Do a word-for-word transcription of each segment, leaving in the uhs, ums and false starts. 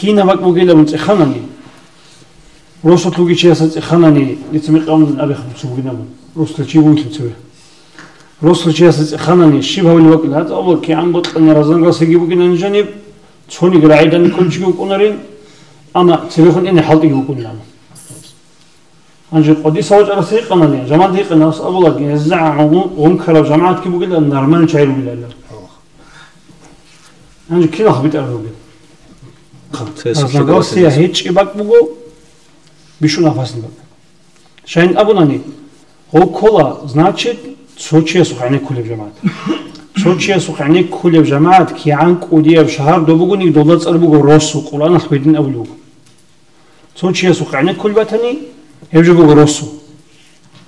Кинаб бакӀ бугилабун цӀеханани, росулъ вугев чиясда цӀеханани, дица мекъи абун абихъ буцеб бугин абун, росулъ чи вугилъун цеве. Росулъ чиясда цӀеханани, щиб гьабулеб бакӀилан, гьатӀа абула, кигӀан бокьани разногласиги бугинани жаниб, цониги рагӀидани кколчиги вукӀунарин, амма цебехун ине хӀалтӀиги вукӀунилан. Гьанже къодиса вачӀарас гьикъанани, жамагӀат гьикъанас абулаги, гьезда гӀун-, гӀункараб жамагӀатги бугилан, нормальный чагӀи ругилан. Гьанже киналха битӀараб бугеб? Цересел Разногласия щиб гьечӀеб бакӀ буго, бищун опасный бакӀ. Шайин абунани, гъов ккола, значит, цо чиясухъ гӀенеккулеб жамагӀат. Цо чиясухъ гӀенеккулеб жамагӀат кигӀан кӀудияб шагьар доб бугониги, долда цӀар буго росу, Къуръаналъ гьедин абулеб буго. Цо чиясухъ гӀенеккулеб батани, гьеб жо буго росу.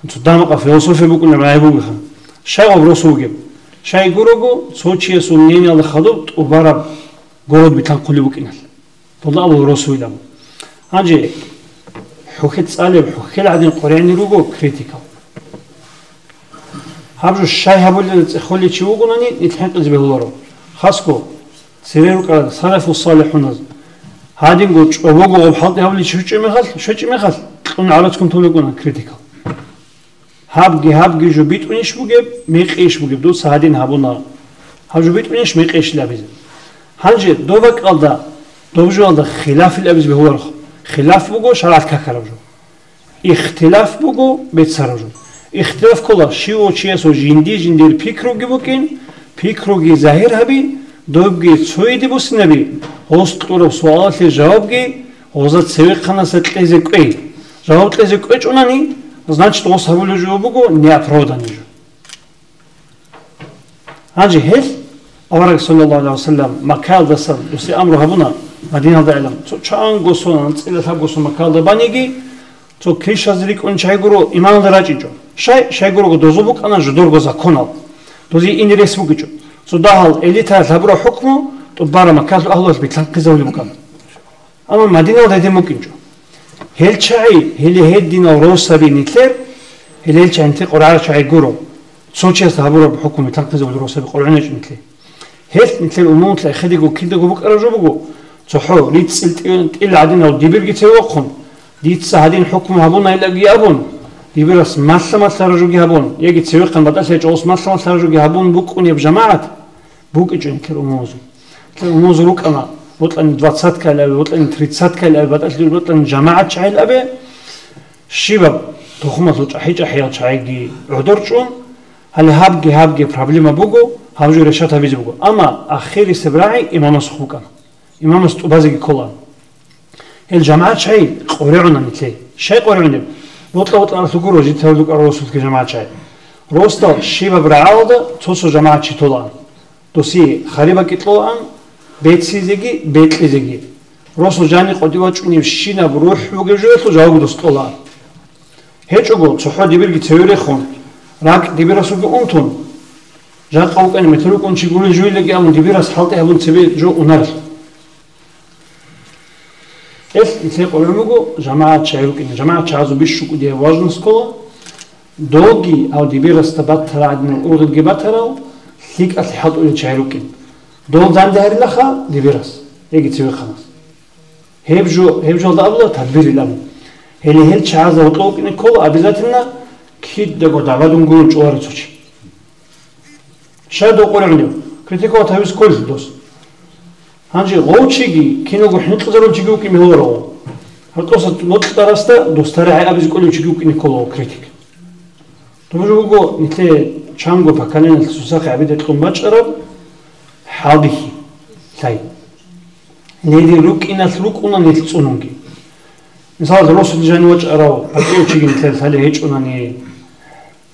Цо дамакъа философия букӀунеб гӀайиб бугеха. Щай гъоб росу бугеб? Щай гурого, цо чиясул мнениялда хадуб тӀубараб город билъанхъулеб букӀиналъ. Долда абула росуилан. Гьанже хӀухье цӀалеб, хӀухьел гӀадин къоригӀни руго критикал. Гьаб жо щай гьабулел цӀехолев чи вугонани, нилъ хӀинкъизе бегьуларо. Хасго, цере рукӀарал салафу салихӀуназ, гьадинго чӀобого гъоб хӀалтӀи гьабулев чи щвечӀеб мехалъ, щвечӀеб мехалъ, кьун гӀарацгун толеб букӀуна критикал. Гьабги, гьабги жо битӀунищ бугеб, мекъийищ бугеб, дуца гьадин гьабуна. Гьаб жо битӀунищ, мекъийищ абизе. Гьанже доб бакӀалда, доб жоялда хилафил абизе бегьуларохъ. Хилаф буго шаргӀалъ какараб жо. Ихтилаф буго беццараб жо. Ихтилаф ккола щивав чиясул жинди-жиндир пикруги букӀин, пикруги загьир гьаби, добги цояде бусинаби, гъос кьураб суалалъе жавабги гъоза цевехъанаса кьезе кӀвей. Жаваб кьезе кӀвечӀунани, значит, гъос гьабулеб жо буго неоправданный жо. Гьанже гьел авараг, саллаллагьу гӀалайгьи ва саллам, Маккаялдасан дусе амру гьабуна, Мадиналда гӀелам, цо чанго сон, анцӀила лъабго сон Маккаялда баниги, цо кришазе рикӀкӀун чай гуро иманалда рачӀинчӀо. Щай, щай гурого дозу букӀана жодорго законал. Дозе ине рес бугичӀо. Цо дагьал элитаялъ гьабураб хӀукму тӀубараб Маккалъул агьлуялъ билъанхъизабулеб букӀана. Амма Мадиналда гьедин букӀинчӀо. Гьел чагӀи, гьеле гьединал росаби нилъер, гьел гьел чагӀи нилъер къваригӀарал чагӀи гуро. Цо чиясда гьабураб хӀукму билъанхъизабулел росаби къваригӀуначӀо нилъе. Гьел нилъер умумулъа эхедего кидаго букӀараб жо буго, цохӀо рицӀцӀил тӀи-, тӀил гӀадинав дибирги цеве вахъун, дица гьадин хӀукму гьабунайлаги абун, дибирас малъа-малъараб жоги гьабун, яги цевехъан батӀалъи гьечӀо гъос малъа-малъараб жоги гьабун букӀунеб жамагӀат букӀичӀо нилъер умумузул. Нилъер умумузул рукӀана, бокьани двадцаткаялъ абе, бокьани тридцаткаялъ абе, батӀалъи дур бокьани жамагӀат чагӀил абе, щибаб тухумалъул чӀахӀи-чӀахӀиял чагӀиги гӀодор чӀун, гьале гьабги-гьабги проблема буго, гьаб жо решат гьабизе буго. Амма ахирисеб рагӀи имамасухъ букӀана. Имамас тӀубазеги кколаан. Гьел жамагӀат чагӀи къоригӀуна нилъее. Щай къоригӀунеб? Бокьа-бокьаралъугу рожитал рукӀарал росулъги жамагӀат чагӀи. Росдал щибаб рагӀалда цо-цо жамагӀат чи толаан. Досие хариб бакӀи кьолаан, беццизеги, бекьизеги. Росул жани къотӀи вачӀунебщинаб рухӀ бугеб жоялъул жаваб дос кьолаан. ГьечӀого, цохӀо дибирги цеве рехун, ракӀ дибирасулги унтун, жакъа вукӀани метер вукӀун чи гурел жуйилаги абун, дибирас хӀалтӀи гьабун цебе жо унарелъул. Гьелъ нилъее къоргӀун буго жамагӀат чагӀи рукӀине. ЖамагӀат чагӀазул бищун кӀудияб важность ккола. Доги гьав дибирасда батарал гӀадинал ургъелги батарал, лъикӀалъе хӀалтӀулел чагӀи рукӀин. Дол данде гьарилаха дибирас, яги цевехъанас. Гьеб жо, гьеб жоялда абула тадбирил абун. Гьеле гьел чагӀазда гьоркьов вукӀине ккола обязательно кидаго дагӀбадун гурун чӀоларев цо чи. Щай дов къоригӀунев? Критиковать гьавизе кколелъул дос. Гьанже гъов чиги, киналго хӀинкъизарулев чиги вукӀин бегьуларо. Гьоркьоса бокьарасда дос таригӀи абизе кӀолев чиги вукӀине ккола критик. Доб жо буго нилъее чанго поколениялъ цоцахъе гӀебеде кьун бачӀараб хӀалбихьи лъай. Гьедин рукӀиналъ рукӀуна нилъ цӀунунги. Мисалалъе, росулъ жанив вачӀарав гьатӀев чиги нилъер лъалеб гьечӀунани,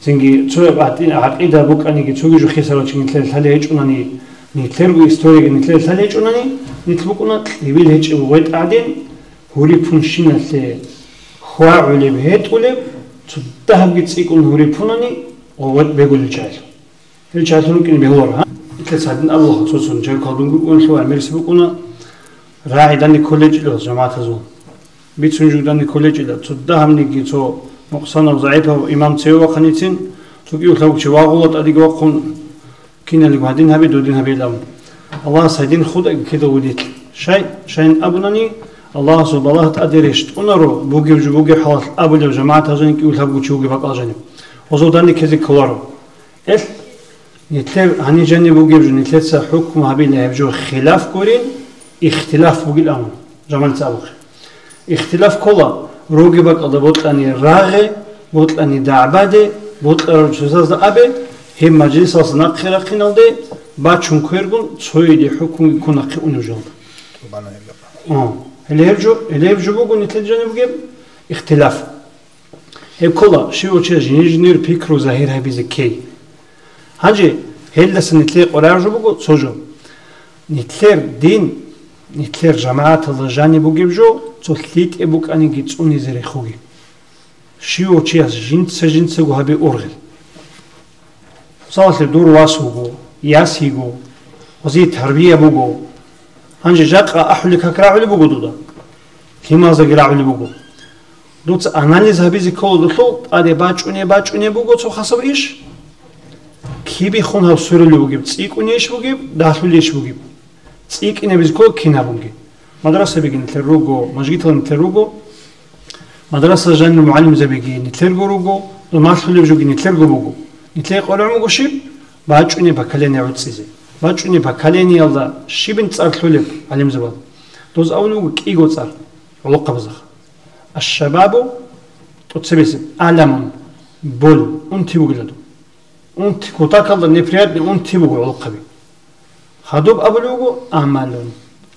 цинги цояб гӀатӀи-, гӀакъида букӀаниги, цоги жо хисарав чиги нилъер лъалеб гьечӀунани, нилъерго историялги нилъер лъалеб гьечӀунани, нилъ букӀуна кьибил гьечӀеб гъветӀ гӀадин, гьурипунщиналъе хьвагӀулеб гьетӀулеб, цо дагьабги цӀикӀкӀун гьурипунани гъветӀ бегулел чагӀилъун. Гьел чагӀилъун рукӀине бегьуларо, гьа? Итлъес гьадин абула, цо-цо жив калдун букӀунелъул гӀемерисеб букӀуна, рагӀи данде кколечӀила жамагӀатазул. Бицун жив данде кколечӀила, цо дагьабниги цо нукъсанав, загӀипав имам цеве вахъаницин, цо кӀиго-лъабго чи вагъула тӀадеги вахъун, киналго гьадин гьаби, додин гьабилан. Аллагьас гьадин худаги кида вудилъ. Шай, шайин абунани, Аллагьасул балагь тӀаде рещтӀунаро, бугев жо бугеб хӀалалъ абулев жамагӀаталъ жанив кӀиго-лъабго чи вугеб бакӀалъ жанив. Гъозул данде ккезе кколаро. Эл, нилъер гьанив жанив бугеб жо, нилъеца хӀукму гьабилеб гьеб жо хилаф гурин, ихтилаф бугилан, жамагӀаталъ абухъе. Ихтилаф ккола, ругеб бакӀалда бокьани рагъе, бокьани дагӀбаде, бокьарав чиясда абе, гьеб мажлисалъа нахъе рахъиналде, бачун квергун, цояде хӀукмуги ккун нахъе унев жалда. О, гьеле гьеб жо, гьеле гьеб жо буго нилъер жаниб бугеб ихтилаф. Гьеб ккола, щивав чияс жиндир-жиндир пикру загьир гьабизе ккей. Гьанже гьелдаса нилъее къваригӀараб жо буго цо жо. Нилъер дин, нилъер жамагӀаталда жаниб бугеб жо, цо лъитӀеб букӀаниги цӀунизе рехуге. Щивав чияс жинца-жинцаго гьабе ургъел. Мисалалъе, дур вас вуго, яс йиго, гъозие тарбия буго. Гьанже жакъа ахӀулел как рагӀулеб буго дуда. Лъималаздаги рагӀулеб буго. Дуца анализ гьабизе ккола дулъул тӀаде бачӀунеб-бачӀунеб буго цо хасаб иш. Кибехун гьаб сверулеб бугеб, цӀикӀкӀунеб иш бугеб, дагьлъулеб иш бугеб. ЦӀикӀкӀинабизе ккола кин гьабунги. Мадрасабиги нилъер руго, мажгитал нилъер руго. Мадрасаялда жанир мугӀалимзабиги нилъерго руго, малъулеб жоги нилъерго буго. Нилъее къваригӀун буго щиб? БачӀунеб поколение гӀуцӀизе. БачӀунеб поколениялда щибин цӀар лъолеб гӀалимзабаз? Доз абулеб буго кӀиго цӀар гӀолохъабазда. Аш-шабабу, тӀоцебесеб, аламун, боль, унти бугила доб. Унти, кутакалда неприятный унти буго гӀолохъаби. Хадуб абулеб буго амалун.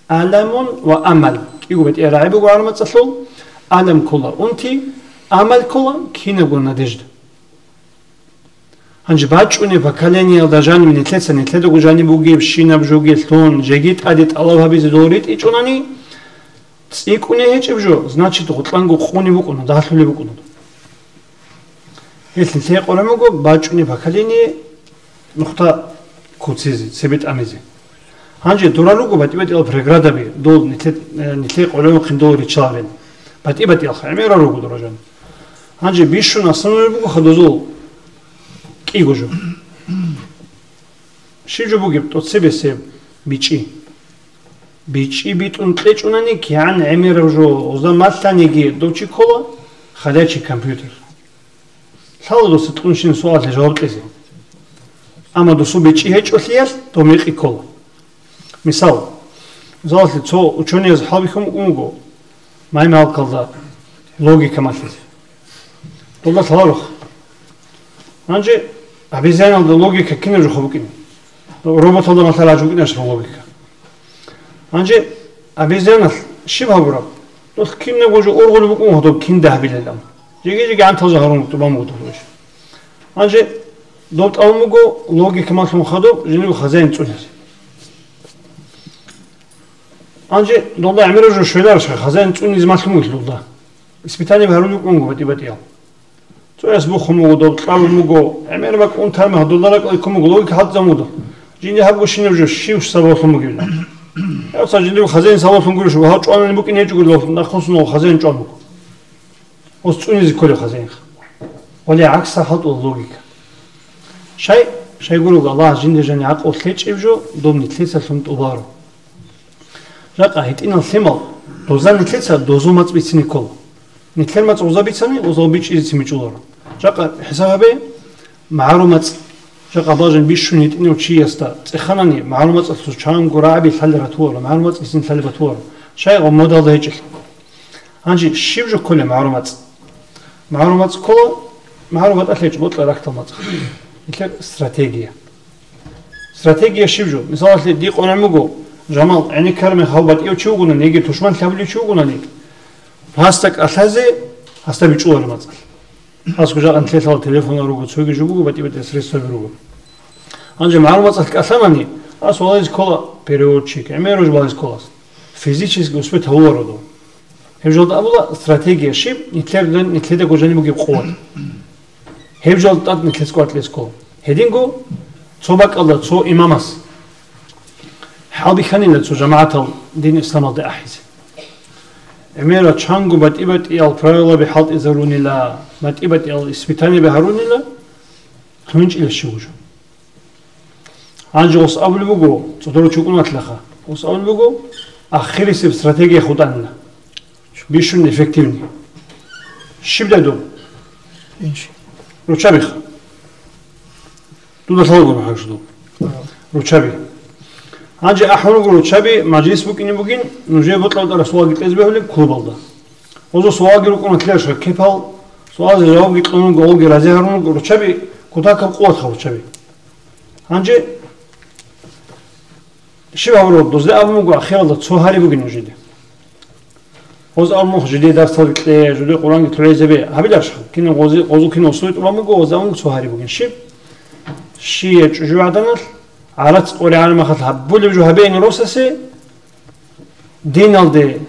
Аламун ва амал. КӀиго батӀияб рагӀи буго гӀараб мацӀалъул. Алам ккола унти, амал ккола кинабго надежда. Гьанже бачӀунеб поколениялда жаниб нилъеца, нилъедаго жаниб бугебщинаб жоги лъун, жеги тӀаде тӀалаб гьабизе дол ритӀичӀонани, цӀикӀкӀунеб гьечӀеб жо, значит, гъутӀанго къунеб букӀуна, дагьлъулеб букӀуна. Гьелъ нилъее къваригӀун буго бачӀунеб поколение нухда куцизе, цебе тӀамизе. Гьанже дора руго батӀи-батӀиял преградаби, дол нилъе-, э, нилъее къваригӀунхъин дол риччаларин. БатӀи-батӀиялха, гӀемерал руго дора жан. Гьанже бищун асанулел буго хадузул кӀиго жо. Щиб жо бугеб тӀоцебесеб бичӀчӀи? БичӀчӀи битӀун кьечӀунани кигӀан гӀемераб жо, гъозда малъаниги дов чи ккола, ходячий компьютер. Лъала дос кьунщин суалалъе жаваб кьезе. Амма досул бичӀчӀи гьечӀолъиялъ дов мекъи ккола. Мисал, мисалалъе, цо учёнияз хӀалбихьун букӀун буго маймалкалда логика малъизе. Долда лъаларухъ. Гьанже обезьяналда логика кинаб жо букӀине? Роботалда малъараб жо букӀинарищ логика? Гьанже обезьяналъ щиб гьабураб? Дол кинабго жо ургъулеб букӀун гьадаб кин дагьабилилан. Жеги-жеги гӀантал жо гьарун тӀубан буго дол иш. Гьанже доб тӀамун буго логика малъун хадуб жиниб хозяин цӀунизе. Гьанже долда гӀемераб жо щвеларищ, хозяин цӀунизе малъун бугелъулда. Испытание гьарулев вукӀун буго батӀи-батӀиял. Цояс бухун буго, доб кьабун буго, гӀемер бакӀ унтарма, долда ракӀалде ккун буго, логика хӀалтӀизабун буго. Жинда гьабго щинаб жо щив сабаблъун бугебилан. Гьев ца жиндирго хозяин сабаблъун гурищ, гьав чӀванани букӀине гьечӀого, нахъвуссун хозяин чӀван буго. Гъос цӀунизе кколев хозяинха. Вале гӀакса хӀалтӀула логика. Шай, шайгурелъул Аллагьас жинда жаниб гӀакъуба лъечӀеб жо доб нилъеца лъун тӀубаро. Жакъа гьитӀинал лъимал, доза нилъеца дозул мацӀ бицине ккола. Нилъер мацӀ гъоза бицани, гъозал бичӀчӀизецин бичӀчӀуларо. Жакъа хӀисаб гьабе, магӀарул мацӀ. Жакъа бажан бищун гьитӀинав чиясда цӀеханани, магӀарул мацӀалъул чанго рагӀаби лъалеб батуларо, магӀарул мацӀ бицин лъалеб батуларо. Шай гъоммадалда гьечӀелъул. Гьанже щиб жо кколеб магӀарул мацӀ? МагӀарул мацӀ ккола, магӀарул батӀалъи гьечӀо, бокьа рахьдал мацӀ. Нилъер стратегия. Стратегия щиб жо? Мисалалъе, дие къваригӀун буго, Жамал, гӀенеккараб мехалъ батӀияв чи вугони, яги тушман лъабулев чи вугони, гьасда кӀалъазе, гьасда бичӀчӀуларо мацӀалъ. Гьасго жакъа нилъелъул телефонал руго, цоги жо буго, батӀи-батӀиял средстваби руго. Гьанже магӀарул мацӀалъ кӀалъанани, гьас валазе ккола переводчик, гӀемераб жо балазе ккола. Физически успеть гьавуларо дов. Гьеб жолда абула стратегия щиб, нилъер-, нилъедаго жаниб бугеб къуват. Гьеб жолда тӀад нилъеца кӀвар кьезе ккола. Гьединго цо бакӀалда цо имамас хӀалбихьанила цо жамагӀатал дин исламалде ахӀизе. ГӀемерал чанго батӀи-батӀиял правилаби хӀалтӀизарунила, батӀи-батӀиял испытаниеби гьарунила, лъунчӀила щиб жо. Гьанже гъос абулеб буго, цӀодоро чукӀун ватлаха. Гъос абулеб буго, Ахирисеб стратегия хутӀанила. Бищун эффективный. Щибдай доб? Инши. Руччабиха. Дуда лъалгуро гьанже доб. Руччаби. Гьанже ахӀун руго руччаби, мажлис букӀине бугин, нужее бокьарда суалги кьезе бегьулеб клубалда. Гъозул суалги рукӀуна лъелаша кепал, суалзе жавабги кьун руго, гъолги рази гьарун руго, руччаби кутакаб къуватха руччаби. Гьанже щиб гьабураб, дозде абун буго ахиралда цо гьари бугин нужеде. Гъоз абун буго жиде дарсал кье, жиде Къуръанги лъугӀизе бе. Гьабиларищха? Кинав гъози, гъозул кинав условие тӀубан буго, гъоз абун буго цо гьари бугин. Щиб? Щие чӀужугӀаданалъ, гӀарац къоригӀараб махалъ гьабулеб жо гьабеин росасе, диналде,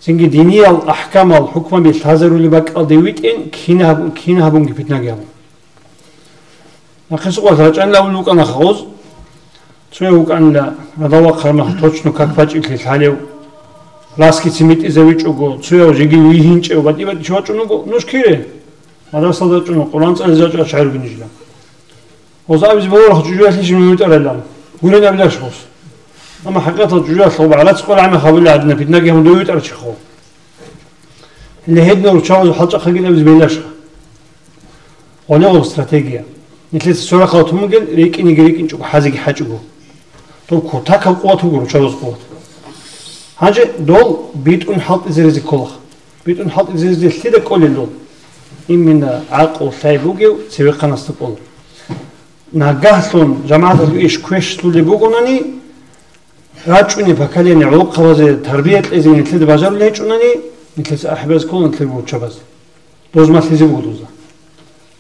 цинги диниял ахӀкамал, хӀукмаби лъазарулеб бакӀалде витӀин, кина гьаб-, кина гьабунги питнаги гьабун. Нахъисеб къоялъ рачӀанила абулеб букӀана гъоз. Цояв вукӀанила, радал вахъараб мехалъ точно как бачӀиблъи лъалев, расги цин битӀизавичӀого, цояв жеги вигьинчӀев, батӀи-батӀи чи вачӀун вуго, нуж кире? Мадрасалда рачӀуна, Къуръан цӀализе рачӀарал чагӀи ругин нижила. Гъоз абизе бавурахъ чӀужуялъе жимим витӀарайилан. Гурин абилаш гъоз. Амма хӀакъикъаталда чӀужуялъ гъоб гӀарац къваригӀараб мехалъ гьабулеб гӀадин, питнаги гьабун дов витӀарав чихъо. Гьеле гьединал руччабазул хӀалчӀахъагин абизе бегьилаша. Гъолеб стратегия. Нилъеца цо рахъалда тун бугел рикӀкӀинеги рикӀкӀинчӀого, хӀазеги хӀачӀого. Доб кутакаб къуват буго руччабазул къуват. Гьанже дол битӀун хӀалтӀизаризе ккола. БитӀун хӀалтӀизаризе лъида кӀолел дол? Именно гӀакълу лъай бугев цевехъанасда кӀола. Нагагьлъун жамагӀаталъул иш квешлъулеб бугонани, рачӀунеб поколение гӀолохъабазе тарбия кьезе нилъеда бажарулеб гьечӀонани, нилъеца ахӀи базе ккола нилъер руччабаз. Доз малъизе буго дозда.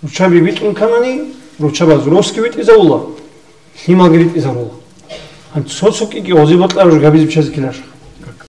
Руччаби битӀун канани, руччабаз росги витӀизавула, лъималги ритӀизарула. Гьанже цо-цо кӀиги гъозе бокьараб жо гьабизе биччазе ккеларищха?